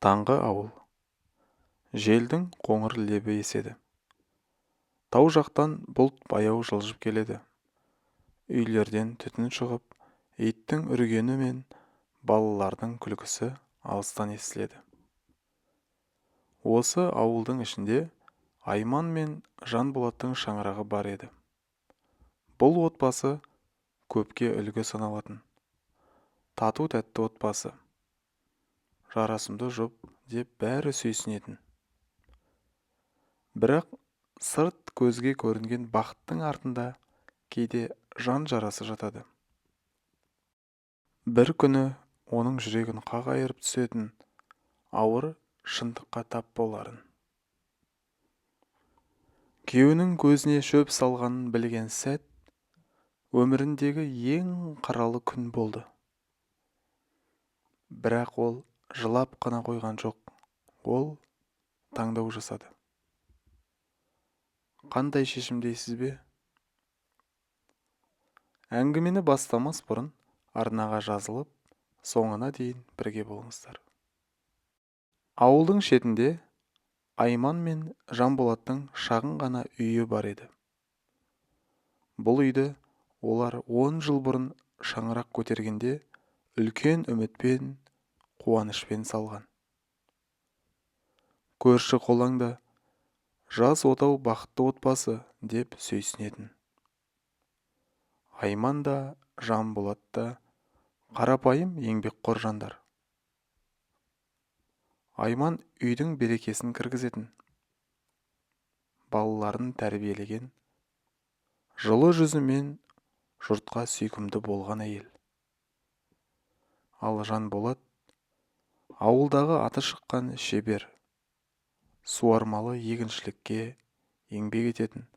Таңғы ауыл. Желдің қоңыр лебі еседі. Тау жақтан бұлт баяу жылжып келеді. Үйлерден түтін шығып, иттің үргені мен балалардың күлкісі алыстан естіледі. Осы ауылдың ішінде Айман мен Жанболаттың шаңырағы бар еді. Бұл отбасы көпке үлгі саналатын. Тату-тәтті отбасы. Жарасымды жұп деп бәрі сүйсінетін. Бірақ сырт көзге көрінген бақыттың артында кейде жан жарасы жатады. Бір күні оның жүрегін қақ айырып түсетін ауыр шындыққа тап боларын. Күйеуінің көзіне шөп салғанын білген сәт өміріндегі ең қаралы күн болды. Бірақ ол жылап қана қойған жоқ, ол таңдау жасады. Қандай шешім дейсіз бе? Әңгімені бастамас бұрын арнаға жазылып, соңына дейін бірге болыңыздар. Ауылдың шетінде Айман мен Жанболаттың шағын ғана үйі бар еді. Бұл үйді олар 10 жыл бұрын шаңырақ көтергенде үлкен үмітпен, қуанышпен салған. Көрші қолаңда жас отау бақытты отбасы деп сүйсінетін. Айман да, Жанболат та қарапайым еңбекқор жандар. Айман үйдің берекесін кіргізетін, балаларын тәрбиелеген, жылы жүзімен жұртқа сүйкімді болған әйел. Ал Жанболат ауылдағы аты шыққан шебер, суармалы егіншілікке еңбек ететін,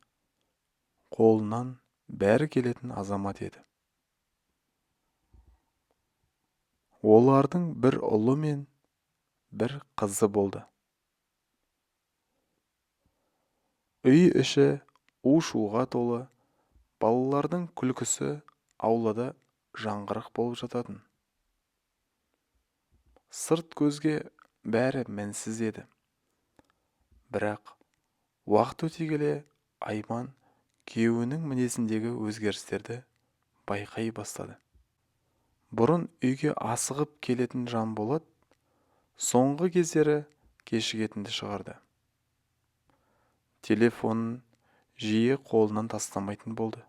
қолынан бәрі келетін азамат еді. Олардың бір ұлы мен бір қызы болды. Үй іші у-шуға толы, балалардың күлкісі аулада жаңғырық болып жататын. Сырт көзге бәрі мінсіз еді. Бірақ уақыт өте келе Айман күйеуінің мінезіндегі өзгерістерді байқай бастады. Бұрын үйге асығып келетін Жанболат соңғы кездері кешігетінді шығарды. Телефонын жиі қолынан тастамайтын болды.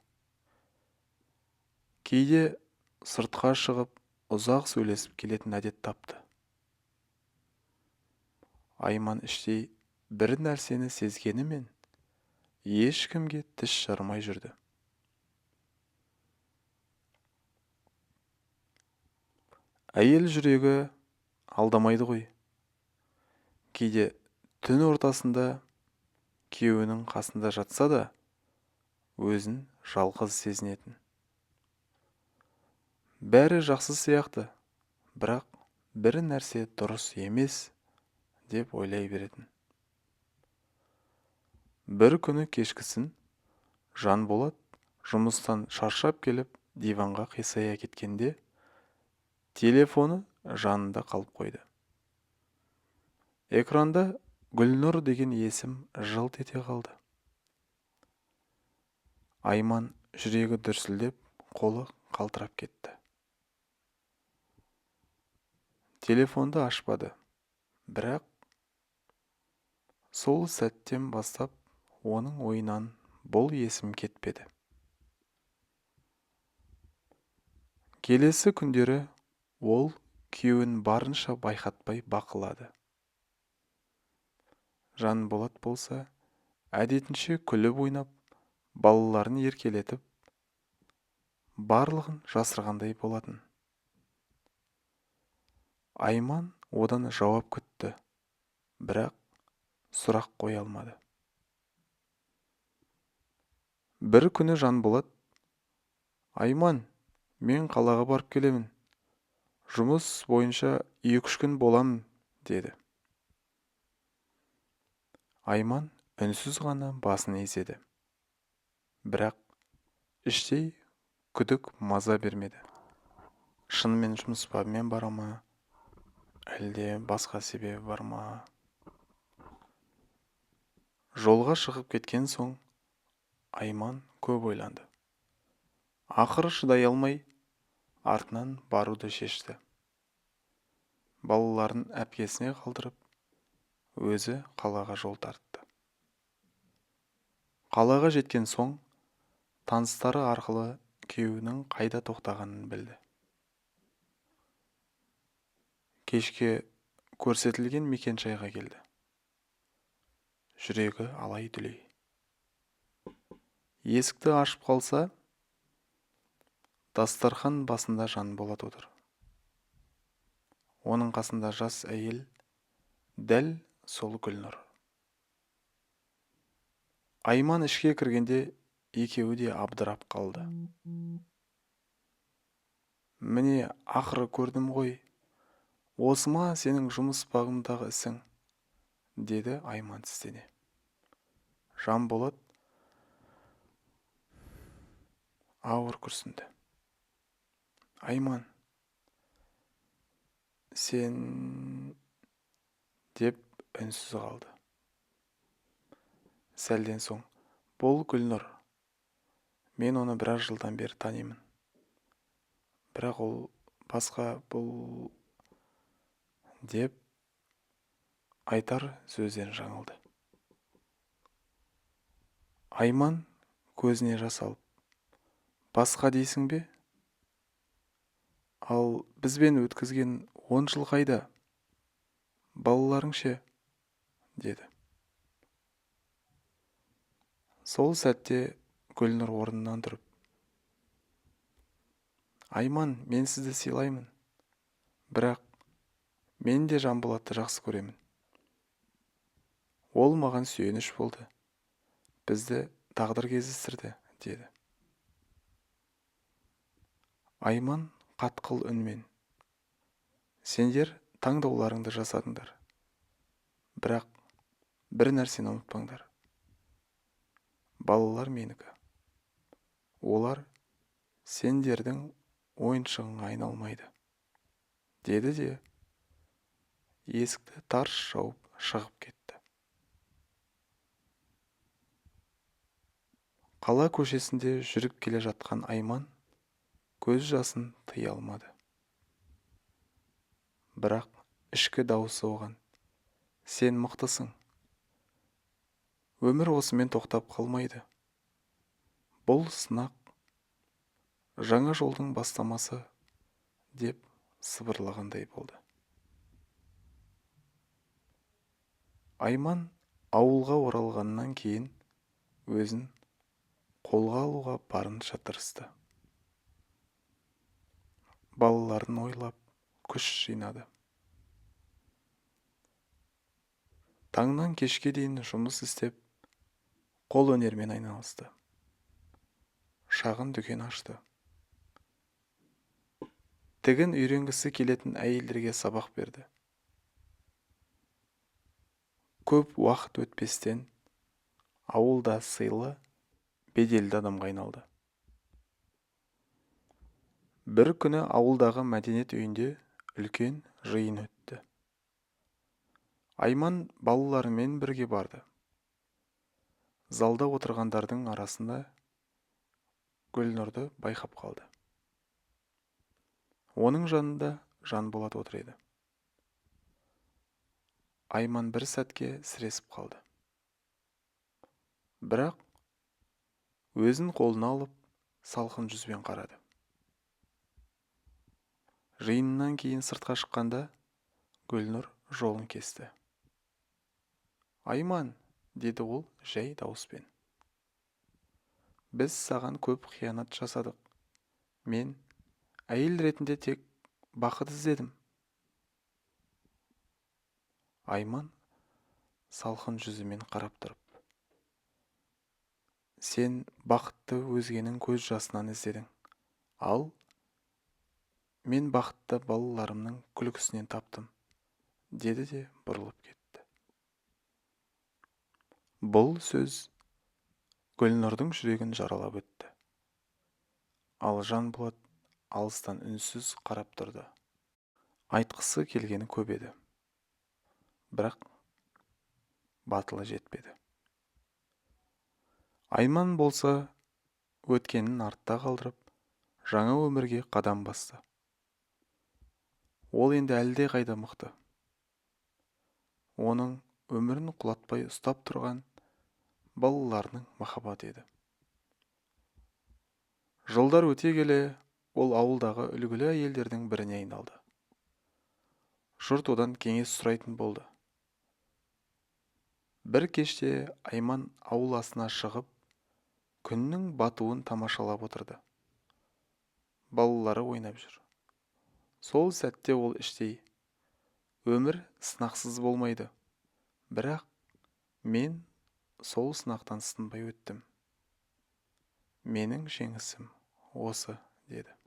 Кейде сыртқа шығып ұзақ сөйлесіп келетін әдет тапты. Айман іштей бір нәрсені сезгенімен ешкімге тіс жармай жүрді. Әйел жүрегі алдамайды ғой. Кейде түн ортасында күйеуінің қасында жатса да, өзін жалғыз сезінетін. Бәрі жақсы сияқты, бірақ бір нәрсе дұрыс емес деп ойлай беретін. Бір күні кешкісін Жанболат жұмыстан шаршап келіп диванға қисая кеткенде телефоны жанында қалып қойды. Экранда Гүлнұр деген есім жылт ете қалды. Айман жүрегі дүрсілдеп, қолы қалтырап кетті. Телефонды ашпады, бірақ сол сәттен бастап оның ойынан бұл есім кетпеді. Келесі күндері ол күйеуін барынша байқатпай бақылады. Жанболат болса, әдетінше күліп ойнап, балаларын еркелетіп, барлығын жасырғандай болатын. Айман одан жауап күтті, бірақ сұрақ қоя алмады. Бір күні Жанболат: «Айман, мен қалаға барып келемін. Жұмыс бойынша 2-3 күн боламын», деді. Айман үнсіз ғана басын изеді. Бірақ іштей күдік маза бермеді. Шынымен жұмыс бабымен бара ма, Әлде басқа себебі бар ма? Жолға шығып кеткен соң Айман көп ойланды. Ақыры шыдай алмай, артынан баруды шешті. Балаларын әпкесіне қалдырып, өзі қалаға жол тартты. Қалаға жеткен соң, таныстары арқылы күйеуінің қайда тоқтағанын білді. Кешке көрсетілген мекен-жайға келді. Жүрегі алай-дүлей. Есікті ашып қалса, дастархан басында Жанболат отыр. Оның қасында жас әйел, дәл сол Гүлнұр. Айман ішке кіргенде екеуі де абдырап қалды. Міне, ақыры көрдім ғой. Осы ма сенің жұмыс бабындағы ісің? Деді Айман тістене. Жанболат ауыр күрсінді. Айман, сен деп үнсіз қалды. Сәлден соң, бұл Гүлнұр. Мен оны біраз жылдан бері танимын. Бірақ ол басқа, бұл деп айтар сөзден жаңылды. Айман көзіне жас алып, басқа дейсің бе? Ал бізбен өткізген 10 жыл қайда? Балаларың ше? Деді. Сол сәтте Гүлнұр орнынан тұрып, Айман, мен сізді сыйлаймын. Бірақ мен де Жанболатты жақсы көремін. Ол маған сүйеніш болды. Бізді тағдыр кездестірді, деді. Айман қатқыл үнмен, сендер таңдауларыңды жасадыңдар. Бірақ бір нәрсені ұмытпаңдар. Балалар менікі. Олар сендердің ойыншығыңа айналмайды, деді де есікті тарс жауып шығып кетті. Қала көшесінде жүріп келе жатқан Айман көз жасын тыя алмады. Бірақ ішкі дауысы оған, сен мықтысың. Өмір осымен тоқтап қалмайды. Бұл сынақ, жаңа жолдың бастамасы, деп сыбырлағандай болды. Айман ауылға оралғаннан кейін өзін қолға алуға барынша тырысты. Балаларын ойлап, күш жинады. Таңнан кешке дейін жұмыс істеп, қол өнермен айналысты. Шағын дүкен ашты. Тігін үйренгісі келетін әйелдерге сабақ берді. Көп уақыт өтпестен ауылда сыйлы, беделді адамға айналды. Бір күні ауылдағы мәдениет үйінде үлкен жиын өтті. Айман балаларымен бірге барды. Залда отырғандардың арасында Гүлнұрды байқап қалды. Оның жанында Жанболат отыр еді. Айман бір сәтке сіресіп қалды. Бірақ өзін қолына алып, салқын жүзбен қарады. Жиыннан кейін сыртқа шыққанда Гүлнұр жолын кесті. Айман, деді ол жай дауыспен. Біз саған көп қиянат жасадық. Мен әйел ретінде тек бақыт іздедім. Айман салқын жүзімен қарап тұрып, сен бақытты өзгенің көз жасынан іздедің. Ал мен бақытты балаларымның күлкісінен таптым, деді де бұрылып кетті. Бұл сөз Гүлнұрдың жүрегін жаралап өтті. Ал Жанболат алыстан үнсіз қарап тұрды. Айтқысы келгені көп еді, бірақ батылы жетпеді. Айман болса, өткенін артта қалдырып, жаңа өмірге қадам басты. Ол енді әлдеқайда мықты. Оның өмірін құлатпай ұстап тұрған балаларының махаббаты еді. Жылдар өте келе ол ауылдағы үлгілі әйелдердің біріне айналды. Жұрт одан кеңес сұрайтын болды. Бір кеште Айман ауласына шығып, күннің батуын тамашалап отырды. Балалары ойнап жүр. Сол сәтте ол іштей: «Өмір сынақсыз болмайды, бірақ мен сол сынақтан сынбай өттім. Менің жеңісім осы», – деді.